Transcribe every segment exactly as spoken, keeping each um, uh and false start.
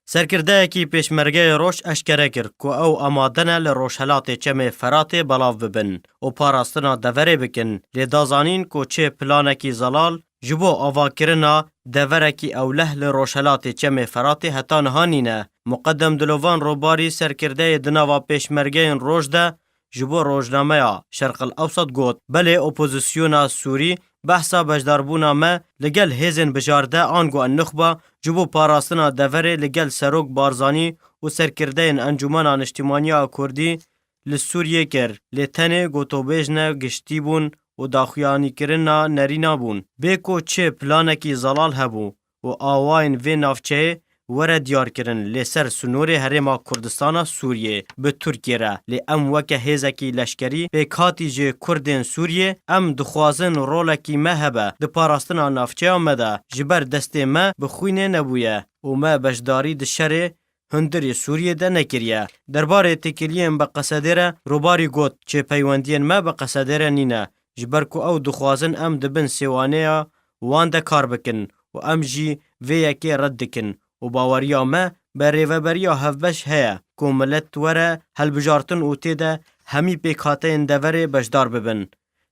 Serkirdeyekî Pêşmergeyê Roj eşkere kir ku ew amade ne li rojhelatê Çemê Feratê belav bibin û parastina deverê bikin, lê da zanîn ku çi planekî zelal ji bo avakirina deverekî ewleh li rojhelatê Çemê Feratê heta niha nîne. Muqedem Dilovan Robarî, serkirdeyê di nava pêşmergeyên Roj de ji bo rojnameya Şerqil Ewsat got, belê opozisyona Sûrî behsa beşdarbûna me li gel hêzên bijarde ango en-nuxba ji bo parastina deverê li gel Serok Barzanî û serkirdeyên Encûmena Niştimaniya Kurdî li Sûriyê kir, lê tenê gotobêj ne giştî bûn û daxuyanîkirina nerîna bûn. Bê ku çi planekî zelal hebû û awayên vê navçeyê were diyarkirin, lê ser sinorê Herêma Kurdistana Sûriyê bi Tirkiyê re, lê em weke hêzekî leşkerî pêkhatî ji Kurdên Sûriyê, em dixwazin rolekî me hebe di parastina navçeya me de, ji ber destê me bi xwînê nebûye û me beşdarî di şerê hundirê Sûriyê de nekiriye. Derbarê têkiliyên bi Qesedê re Robarî got, çi peywendiyên me bi Qesedê re nîne, ji ber ku ew dixwazin em di bin sêwaneya wan de kar bikin û em jî vê yekê red dikin û baweriya me bi rêveberiya hevbeş heye ku milet were hilbijartin û tê de hemî pêkhateyên deverê beşdar bibin.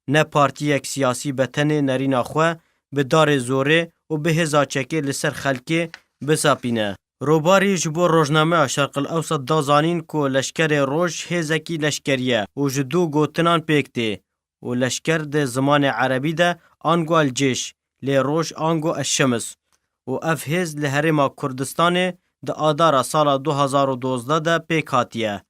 Ne partiyek siyasî be tenê nerîna xwe bi darê zorê û bi hêza çekê li ser xelkê bisapîne. Robarî ji bo rojnameya Şerqil Ewsat da zanîn ku leşkerê Roj hêzekî leşkerî ye û ji du gotinan pêk tê û leşker di zimanê erebî de ango el-cêş, lê roj ango eş-şems û ev hêz li Herêma Kurdistanê di Adara sala du hazar û dozdeh de pêk hatiye.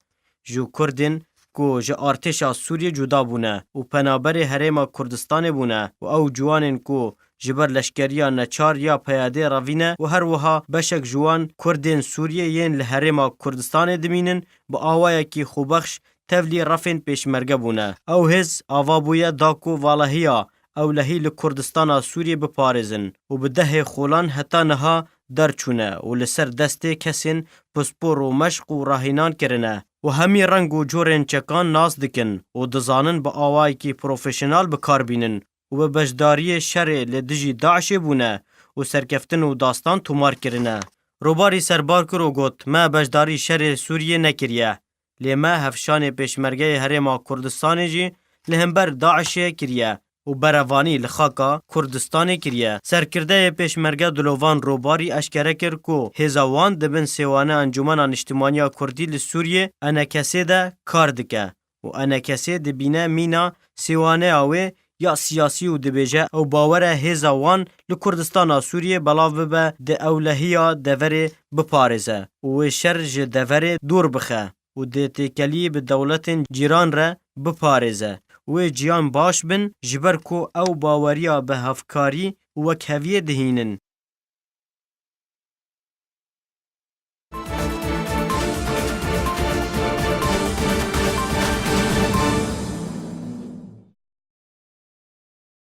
Ji Kurdên ku ji artêşa Sûriyê cuda bûne û penaberê Herêma Kurdistanê bûne û ew ciwanên ku ji ber leşkeriya neçar ya PYDê revîne û her wiha beşek ji wan Kurdên Sûriyê yên li Herêma Kurdistanê dimînin, bi awayekî xwebexş tevlî refên pêşmerge bûne. Ew hêz ava bûye da ku valehiya ewlehî li Kurdistana Sûriyê biparêzin û bi dehê xolan heta niha derçûne û li ser destê kesên pispor û meşq û rahînan kirine û hemî reng û corên çekan nas dikin û dizanin bi awayekî profesyonel bi kar bînin û bi beşdariyê şerê li dijî DAIŞê bûne û serkeftin û dastan tomar kirine. Robarî serbar kir û got, me beşdarî şerê Sûriyê nekiriye, lê me hevşanê pêşmergeyê Herêma Kurdistanê jî li hember DAIŞê kiriye û berevanî li xaka Kurdistanê kiriye. Serkirdeyê Pêşmerge Dilovan Robarî eşkere kir ku hêza wan di bin sêwane Encûmena Niştimaniya Kurdî li Sûriyê, ENKSê, de kar dike û ENKSê dibîne mîna sêwaneya wê ya siyasî û dibêje ew bawer e hêza wan li Kurdistana Sûriyê belav bibe, di ewlehiya deverê biparêze û wê şer ji deverê dûr bixe û di têkeliyê bi dewletên cîran re biparêze. Wê ciyan baş bin, ji ber ku ew baweriya bi hevkarî û wekheviyê dihînin.